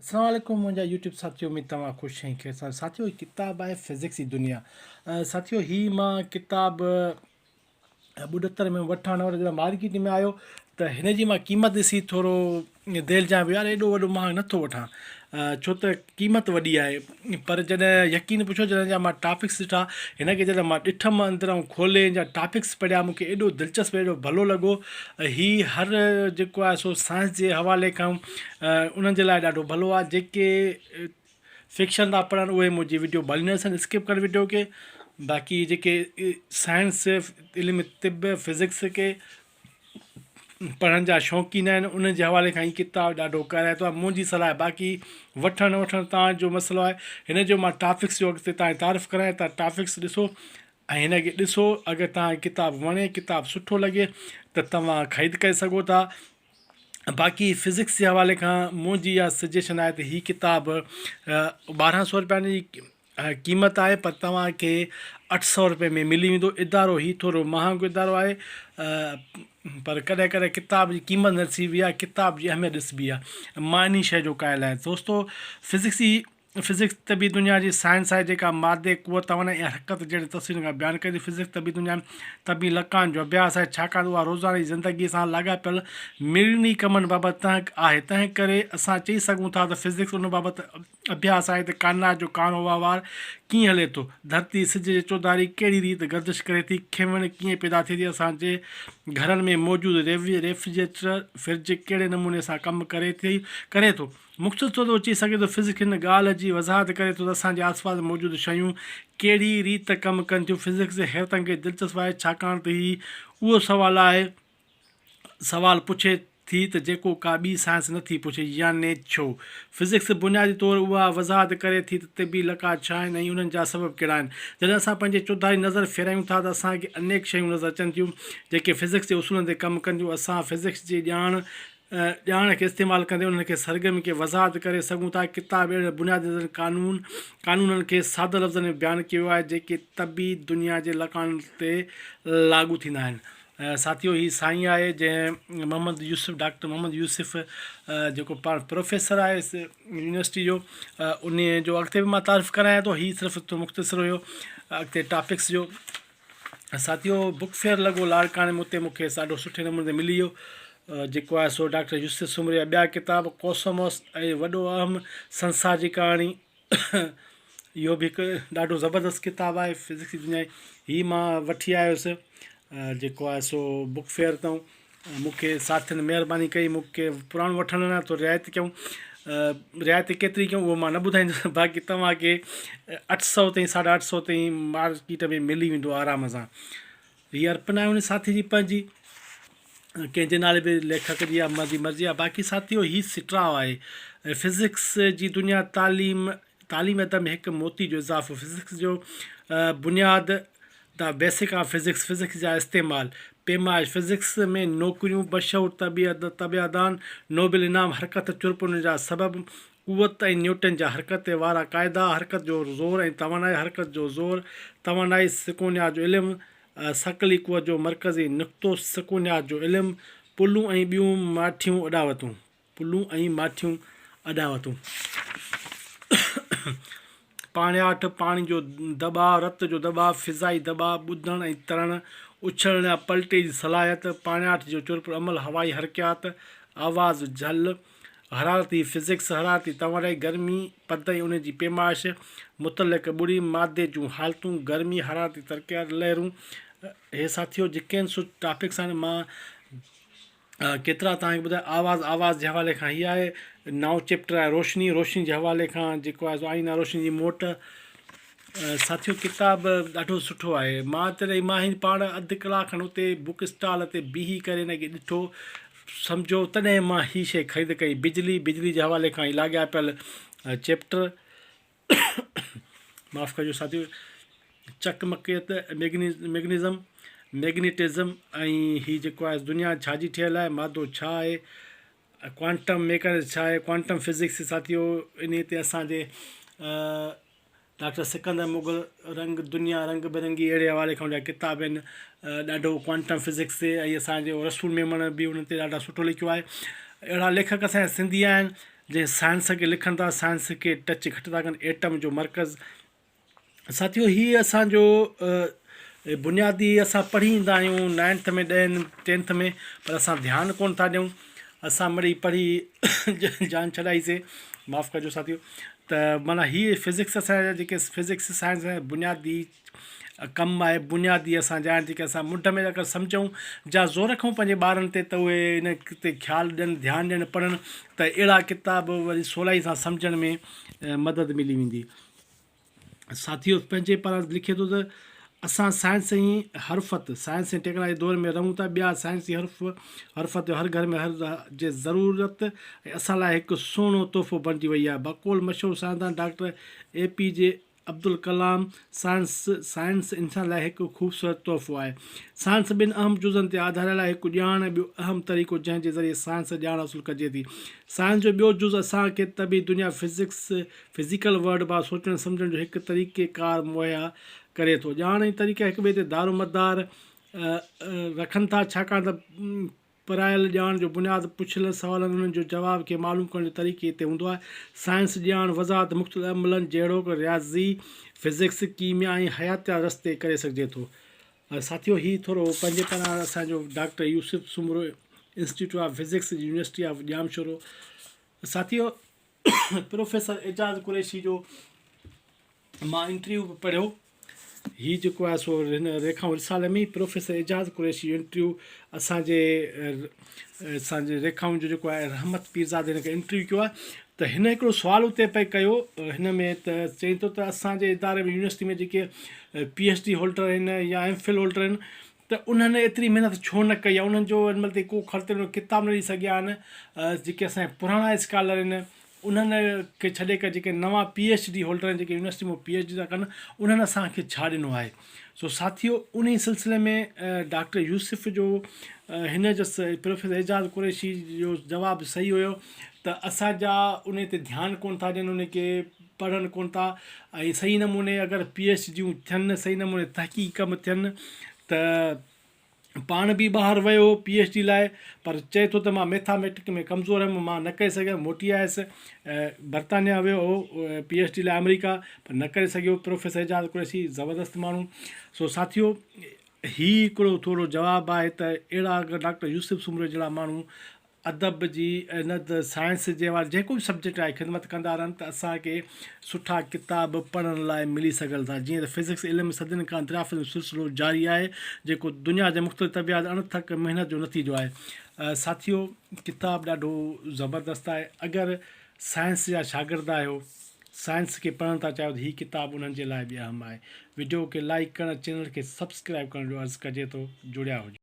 السلام عليڪم منهنجا يوٽيوب ساٿيو اميد توهان خوش ۽ خير سان ساٿيو هي ڪتاب آهي فزڪس جي دنيا ساٿيو هي مان ڪتاب ٻڏتر ۾ وٺان نه وٺان جڏهن مارڪيٽ ۾ آيو ته هن جي مان قيمت ڏسي ٿورو دل جان ويو يار ايڏو وڏو مهانگ نٿو وٺان ڇو ته قيمت وڏي آهي پر جڏهن يقين پڇو جڏهن جا مان ٽاپڪس ڏٺا هن کي جڏهن مان ڏٺم اندران کولي ان جا ٽاپڪس پڙهيا مون کي ايڏو دلچسپ ايڏو ڀلو لڳو هي هر جيڪو آهي سو سائنس جي حوالي کان انهن جي لاء ڏاڍو ڀلو آهي جيڪي فڪشن ٿا پڙهن اهي منهنجي وڊيو ڀلي نه ڏسن اسڪپ ڪن وڊيو کي باقي جيڪي سائنس علم طب فزڪس کي پڙهڻ جا شوقين آهن انهن جي حوالي کان هي ڪتاب ڏاڍو ڪارائتو آهي منهنجي صلاح آهي باقي وٺڻ نه وٺڻ توهان جو مسئلو آهي هن جو مان ٽاپڪس جو اڳتي توهان تعارف ڪرايان ته ٽاپڪس ڏسو ۽ هن کي ڏسو اگر توهان کي ڪتاب وڻي ڪتاب سٺو لڳي ته توهان خريد ڪري سگهو ٿا باقي فزڪس جي حوالي کان منهنجي اها سجيشن آهي ته هي ڪتاب ٻارهن سو روپيا جي قيمت آهي پر توهان کي 800 روپئي ۾ ملي ويندو ادارو هي ٿورو مهانگو ادارو آهي پر ڪڏهن ڪڏهن ڪتاب جي قيمت نه ڏسبي آهي ڪتاب جي اهميت ڏسبي آهي معني شيء جو قائل آهي دوستو فزڪس جي فزڪس طبي دنيا جي سائنس آهي جيڪا مادي قوت توانائي ۽ حرڪت جهڙين تصويرن کان بيان ڪري ٿي فزڪس طبي دنيا ۾ طبي لقائن جو اڀياس آهي ڇاڪاڻ ته اها روزاني جي زندگي سان لاڳاپيل مڙني ڪمن بابت تحقيق آهي تنهن ڪري اسان چئي سگهون ٿا ته فزڪس ان بابت اڀياس آهي ته ڪائنات جو ڪاروهنوار ڪيئن هلي ٿو، ڌرتي سج جي چوڌاري ڪهڙي ريت گردش ڪري ٿي، کنوڻ ڪيئن پيدا ٿئي ٿي، اسان جي گهرن ۾ موجود ريفريجريٽر، فرج، ڪهڙي نموني سان ڪم ڪري ٿي ڪري ٿو. مختصر طور تي اهو چئي سگهجي ٿو فزڪس هن ڳالهه جي وضاحت ڪري ٿو ته اسان جي آسپاس موجود شيون ڪهڙي ريت ڪم ڪن ٿيون. فزڪس حيرت انگيز دلچسپ آهي ڇاڪاڻ ته هي اهو سوال آهي سوال پڇي ٿي ته جيڪو ڪا ٻي سائنس نه ٿي پڇي يعني ڇو؟ فزڪس بنيادي طور اها وضاحت ڪري ٿي ته طبي لقاء ڇا آهن ۽ انهن جا سبب ڪهڙا آهن. جڏهن اسان پنهنجي چوڌاري نظر ڦيرايون ٿا ته اسان کي انيڪ شيون نظر اچن ٿيون جيڪي فزڪس جي اصولن تي ڪم ڪن ٿيون. اسان فزڪس جي ڄاڻ ڄاڻ کي استعمال ڪندي انهن کي سرگرمين کي وضاحت ڪري سگهون ٿا. ڪتاب اهڙن بنيادي قانون قانونن کي ساده لفظن ۾ بيان ڪيو آهي جيڪي طبي دنيا جي لقائن تي لاڳو ٿيندا آهن. ساٿيو هي سائين آهي جنهن محمد يوسف ڊاڪٽر محمد يوسف جيڪو پاڻ پروفيسر آهي يونيورسٽي جو ان جو اڳتي به مان تعارف ڪرايان ٿو هي صرف مختصر هيو اڳتي ٽاپڪس جو ساٿيو بڪ فيئر لڳو لاڙڪاڻي ۾ اتي مونکي ڏاڍو سٺي نموني تي ملي ويو جيڪو آهي سو ڊاڪٽر يوسف سومري جا ٻيا ڪتاب ڪوسموس ۽ وڏو اهم سنسار جي ڪهاڻي اهو به هڪ ڏاڍو زبردست ڪتاب آهي فزڪس جي دنيا هي مان وٺي آيس جيڪو آهي سو بڪ فيئر تان مونکي ساٿين مهرباني ڪئي مونکي پراڻو وٺڻ لاء ٿوري رعايت ڪيون رعايت ڪيتري ڪيون اهو مان نه ٻڌائيندس باقي توهانکي 800 تائين 850 تائين مارڪيٽ ۾ ملي ويندو آرام سان هي ارپنا آهي ان ساٿي جي پنهنجي ڪنهن جي نالي به ليکڪ جي يا منهنجي مرضي آهي باقي ساٿيو هي سٽراء آهي فزڪس جي دنيا تعليم تعليم ادب ۾ هڪ موتي جو اضافو فزڪس جو بنياد the basic of physics physics جا استعمال پيمائش فزڪس ۾ نوڪريون مشهور طبيعت طبيعدان نوبل انعام حرڪت چرپر جا سبب قوت ۽ نيوٽن جا حرڪت وارا قاعدا، حرڪت جو زور ۽ توانائي، حرڪت جو زور، توانائي، سڪونيات جو علم، ثقلي قوت جو مرڪزي نقطو، سڪونيات جو علم، پلون ۽ ٻيون ماٺيون اڏاوتون، پلون ۽ ماٺيون اڏاوتون. پاڻياٺ، پاڻي جو دٻاء، رت جو دٻاء، فضائي دٻاء، ٻڌڻ ۽ ترڻ، اڇلڻ يا پلٽي جي صلاحيت، پاڻياٺ جو چرپر عمل، هوائي حرڪيات، آواز، جهل، حرارتي فزڪس، حرارتي توانائي، گرمي پد ۽ ان جي پيمائش، متعلق ٻڙي، مادي جون حالتون، گرمي، حرارتي ترقيات، لهرون، هي ساٿيو جيڪي آهن سو ٽاپڪس آهن مان ڪيترا توهان کي ٻڌايا آواز آواز جي حوالي کان هي آهي نائون چيپٽر آهي روشني روشني جي حوالي کان جيڪو آهي سو آئينا روشني جي موٽ ساٿيو ڪتاب ڏاڍو سٺو آهي مان تڏهن مان هن پاڻ اڌ ڪلاڪ کن اتي بڪ اسٽال تي بيهي ڪري هن کي ڏٺو سمجهو تڏهن مان هي شيء خريد ڪئي بجلي بجلي جي حوالي کان هي لاڳاپيل چيپٽر معاف ڪجو ساٿيو چقمقيت ميگنيزم ميگنيٽزم ۽ هي جيڪو آهي دنيا ڇا جي ٺهيل آهي مادو ڇا آهي ڪوانٽم ميڪانڪس ڇا آهي ڪوانٽم فزڪس ساٿيو انهي تي اسانجي ڊاڪٽر سڪندر مغل رنگ دنيا رنگ برنگي اهڙي حوالي کان ان جا ڪتاب آهن ڏاڍو ڪوانٽم فزڪس تي ۽ اسان جو رسول ميمڻ به ان تي ڏاڍا سٺو لکيو آهي اهڙا ليکڪ اسان جا سنڌي آهن. جنهن سائنس کي لکن ٿا سائنس کي ٽچ گهٽ ٿا ڪن ايٽم جو مرڪز ساٿيو هي اسان جو بنيادي اسان پڙهي ايندا آهيون نائنٿ ۾ ڏهين ٽينٿ ۾ پر اسان ڌيان ڪون ٿا ڏيون اسان مڙئي پڙهي جان ڇڏائيسي معاف ڪجو ساٿيو ته معنيٰ هي فزڪس اسان جا جيڪي فزڪس سائنس بنيادي ڪم آهي بنيادي اسان جا آهن جيڪي اسان منڍ ۾ اگر سمجهون جا زور رکون پنهنجي ٻارن تي ته اهي ان تي خيال ڏين ڌيان ڏين پڙهن ته اهڙا ڪتاب وري سولائي سان سمجهڻ ۾ مدد ملي ويندي. ساٿيو پنهنجي پاران لکي ٿو ته اسان سائنس ۽ حرفت، سائنس ۽ ٽيڪنالاجي جي دور ۾ رهون ٿا، ٻيا سائنسي حرف حرفت جو هر گهر ۾ هر جي ضرورت ۽ اسان لاء هڪ سهڻو تحفو بڻجي وئي آهي. بقول مشهور سائنسدان doctor A P J Abdul Kalam science science انسان لاء هڪ خوبصورت تحفو آهي. سائنس ٻن اهم جزن تي آڌاريل آهي، هڪ ڄاڻ ۽ ٻيو اهم طريقو جنهن جي ذريعي سائنس ڄاڻ حاصل ڪجي ٿي. سائنس جو ٻيو جز اسان کي طبعي دنيا، فزڪس، فزيڪل ورلڊ بابت سوچڻ سمجهڻ جو هڪ طريقي ڪار مهيا ڪري ٿو. ڄاڻ ۽ طريقا هڪ ٻئي تي دارومدار رکن ٿا ڇاڪاڻ ته پرايل ڄاڻ جو بنياد پڇيل سوالن انهن جو جواب کي معلوم ڪرڻ جو طريقي تي هوندو آهي. سائنس ڄاڻ وضاحت مختلف عملن جهڙوڪ رياضي، فزڪس، ڪيميا ۽ حياتيات رستي ڪري سگهجي ٿو. ساٿيو هي ٿورو پنهنجي پاران اسان جو doctor Yousuf Soomro institute of physics university of Jamshoro ساٿيو پروفيسر اعجاز قريشي جو مان انٽرويو به پڙهيو هي جيڪو آهي سو هن ريکائون رسالي ۾ پروفيسر اعجاز قريشي جو انٽرويو اسانجي اسانجي ريکائون جو جيڪو آهي رحمت پيرزادي هن کي انٽرويو ڪيو آهي ته هن هڪڙو سوال اتي پئي ڪيو هن ۾ ته چئي ٿو ته اسانجي اداري ۾ يونيورسٽي ۾ جيڪي پي ايڇ ڊي هولڊر آهن يا ايم فل هولڊر آهن ته انهن ايتري محنت ڇو نه ڪئي آهي انهن جو هن مهل تائين ڪو خرچ ڪتاب نه ڏئي سگهيا آهن جيڪي اسان جا پراڻا اسڪالر آهن انهن کي ڇڏي ڪري جيڪي نوان پي ايڇ ڊي هولڊر آهن جيڪي يونيورسٽي مان پي ايڇ ڊي ٿا ڪن انهن اسان کي ڇا ڏنو آهي سو ساٿيو انهي سلسلي ۾ ڊاڪٽر يوسف جو هن جو پروفيسر اعجاز قريشي جو جواب صحيح هيو ته اسان جا انهي تي ڌيان ڪون ٿا ڏين انهي کي پڙهن ڪون ٿا ۽ صحيح نموني اگر پي ايڇ ڊيون ٿين صحيح نموني تحقيقي ڪم ٿين ته پاڻ به ٻاهر ويو هو پي ايڇ ڊي لاء پر چئي ٿو ته مان ميٿاميٽڪ ۾ ڪمزور هيم مان نه ڪري سگهيس موٽي آيس برطانيا ويو هو پي ايڇ ڊي لاء آمريڪا پر نه ڪري سگهيو پروفيسر اعجاز قريشي زبردست ماڻهو سو ساٿيو هي هڪڙو ٿورو جواب آهي ته اهڙا اگر ڊاڪٽر يوسف سومرو جهڙا ماڻهو ادب جي نه ته سائنس جي حوالي جيڪو به سبجيڪٽ آهي خدمت ڪندا رهن ته اسان کي سٺا ڪتاب پڙهڻ لاء ملي سگهن ٿا جيئن ته فزڪس علم صدين کان دريافت جو سلسلو جاري آهي جيڪو دنيا جي مختلف طبيعات اڻ ٿڪ محنت جو نتيجو آهي ساٿيو ڪتاب ڏاڍو زبردست آهي اگر سائنس جا شاگرد آهيو سائنس کي پڙهڻ ٿا چاهيو ته هي ڪتاب انهن جي لاء به اهم آهي وڊيو کي لائيڪ ڪرڻ چينل کي سبسڪرائب ڪرڻ جو عرض ڪجي ٿو جڙيا هجو.